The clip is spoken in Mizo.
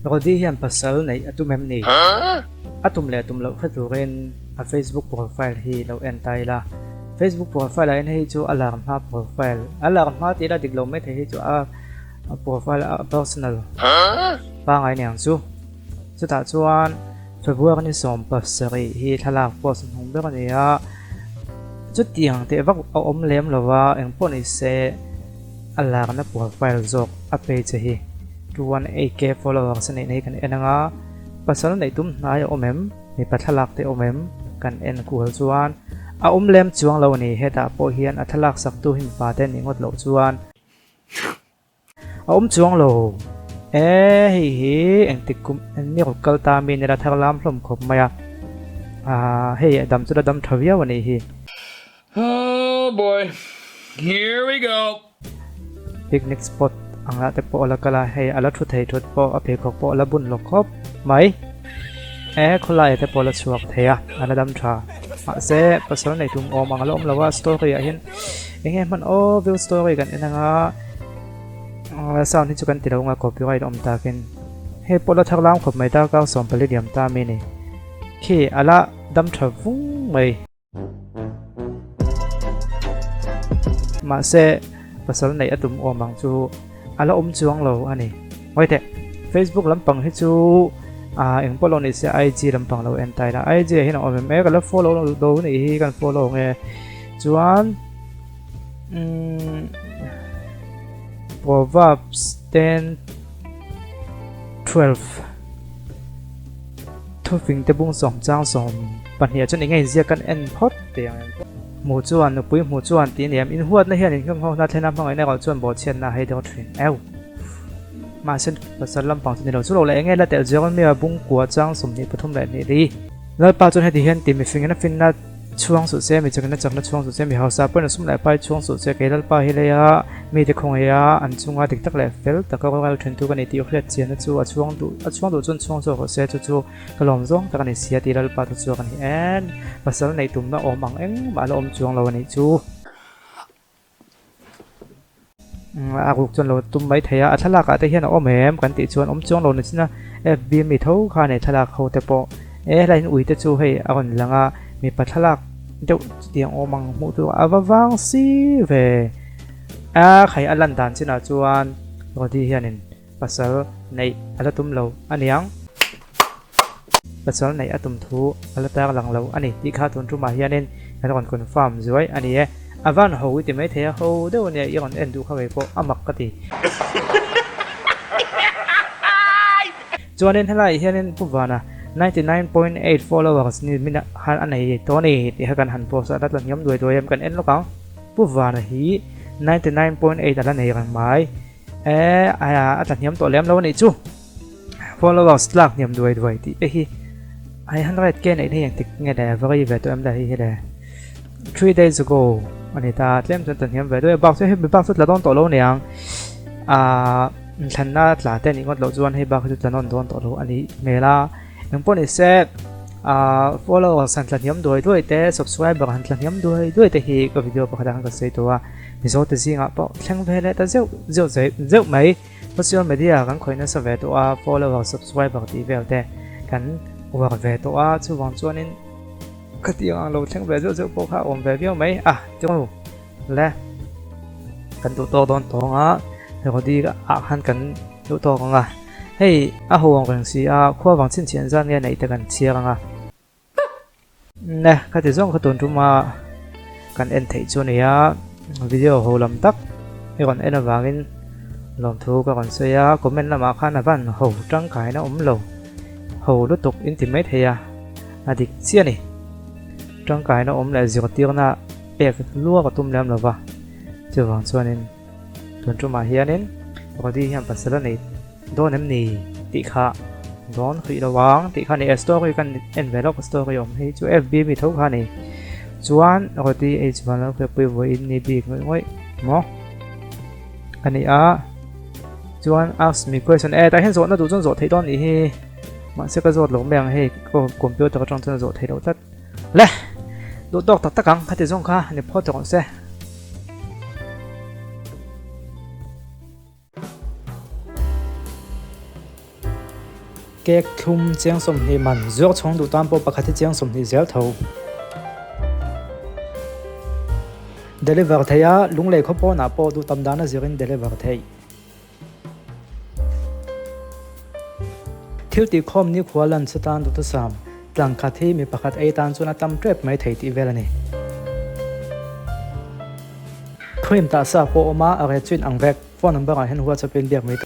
Rody hian pasal neih a tum em ni? A tum leh tum loh hre turin a Facebook profile hi lo en ta ila. Facebook profile ah hian hei chu a lar hma profile, a lar hma tih ila dik lo maithei hei chu a profile a personal pangai niang chu. Chutah chuan February ni 17 hi thlalak post hnung ber a ni a, chutiang teh vak a awm lem lo va, engpawh ni se a larna profile zawk a page hi 218k followers a neihna hi kan en ang a, pasal neih tum hnai a awm em, mipa thlalak te awm em kan en kual chuan a awm lem chuang lo a ni, hetah pawh hian a thlalak sak tu hi mipa te nih ngawt loh chuan. A awm chuang lo. E, hei hi engtik kum ni rawn kal ta mi nila thar lam hlawm khawp mai a. Ah, hei a dam chu la dam tha viau a nih hi. Oh boy, here we go. Picnic spot ang lah te pawh a la kal a, hei a la thu thei thut pawh a pheikhawk pawh a la bun lo khawp mai. E, khawlaia te pawh a la chhuak thei a, a la dam tha. Mahse, pasal nei tum awm ang a la awm lo a, story ah hian eng nge hman aw view story kan en anga sound hi chu kan ti lo anga copyright awm takin hei pawh la thar lam khawp mai darkar 14 liam ta mi ni khi ala dam tha vung mai mahse pasal neih a tum awm ang chu ala awm chuang lo a ni ngawi teh facebook lampang hi chu ah engpawh lo ni se IG lampang lo en ta ila IG ah hian a awm em e ka la follow lo nih hi kan follow nge chuan umm proverbs 10 12 thufing te bung sawm chang sawm pahnih ah chuan eng nge inziak kan en phawt teh ang em hmuh chuan nupui hmuh chuan tih a ni em inhuatna hian inhung ho hna thlen a hmangaihna erawh chuan bawhchhiatna a hei deuh thin eu mahse pasal lampang chu ni lo chu lo leh eng nge la telh Jeremiah bung kua chang 23 leh li Lalpa chuan heti hian ti mifingin a finna Chhuang suh se, mi chakna chakna chhuang suh se, mi hausa pawhin a sum leh pai chhuang suh se, kei Lalpa hi leia mite khawngaih a, an chunga dik tak leh fel taka rawng el thentu ka ni tih hriat chianna chu a chhuang duh a chhuang duh chuan chhuang zawk rawh se, chu chu ka lawm zawng tak a ni sia tih Lalpa thu chhuak a ni en. Pasal neih tumna awm ang engmah la awm chuang lo a nih chu. A ruk chuan lo tum mai thei a, a thlalak ah te hian a awm em kan tih chuan awm chuang lo ni chin a, FB mi tho kha nei thlalak ho te pawh e helai hian ui te chu hei a rawn lang a, mipa thlalak deuh chutiang awm ang hmuh tur a va vang si ve a, khai a lan dan chinah chuan Rody hianin pasal neih a la tum lo a niang. Pasal neih a tum thu a la tar lang lo a ni tih kha tun tumah hianin kan rawn confirm zuai a ni e. A van ho i ti maithei a, ho deuh a nia i rawn en duh kha vei pawh a mak ka ti. Chuanin helaiah hianin Pu Vana 99.8 followers ni min han a nei tawh a ni tih kha kan han post a, la tla hniam duai duai em kan en lawk ang. Pu Vana hi 99.8 a la nei reng mai e, a tla hniam tawh lem lo a nih chu. Followers tlak hniam duai duai tih te hi I 100 k neih na hi engtik nge le very ve tawh em le hei hi le 3 days ago a ni ta tlem chuan ta hniam ve duai bak chu hei mi bak chu tla dawn tawh lo niang ah inthlanna tla te nih ngawt loh chuan hei bak hi chu tla nawn dawn tawh lo a nih hmel a engpawh ni se ah followers han tla hniam duai duai te subscriber han tla hniam duai duai te hi ka video pakhat ah khan ka sawi tawh a mizo te zingah pawh thleng ve leh ta zeuh zeuh zeuh mai. Social media kan khawih nasa ve tawh a, follower, subscriber tih vel te kan uar ve tawh a, chuvang chuanin khatiang ang lo thleng ve zeuh zeuh pawh kha a awm ve viau mai a, chu le kan duh tawk dawn tawng a, Rody ah khan kan duh tawk ang a, hei a ho ang reng si a, khua vang chhinchhiah zan nge neih te kan chhiar ang a. Ne, khati zawng kha tun tuma kan en theih chu ania video ho lam tak i rawn en avangin lawmthu ka rawn sawi a comment lamah khan a van ho tangkaina awm lo ho lutuk in ti mai thei a a dik chiah a ni tangkaina awm leh zirtirna pek lua ka tum lem lova chuvang chuanin tun tumah hianin Rody hian pasal a nei Dawn em ni tih kha dawn hrih lo ang tih kha ni e story kan en ve lawk story awm hei chu FB mi tho kha ni chuan Rody H van lo hriatpui vawi in ni bik ngawih ngawih maw a ni a chuan ask me question e tah hian zawhna duh chuan zawh theih dawn nih hi mahse ka zawt lo mai ang hei computer atang chuan zawh theih loh tlat le duh tawk tak tak ang khati zawng kha ni phawt rawh se. Cake thlum chiang 20 man, zuar chhawng duh tan pawh pakhat hi chiang 20 zel tho. Deliver theih a, lunglei khaw pawnah pawh duh tam dana zirin deliver theih. Thil tihkhawm nikhua lunch atan duhthusam tlang khat hi mi pakhat ei tan chuan a tam tep mai thei tih vel a ni. Cream tah sa pawh awm a, a rate chu in ang vek. Phone number ah hian WhatsApp in biak mai.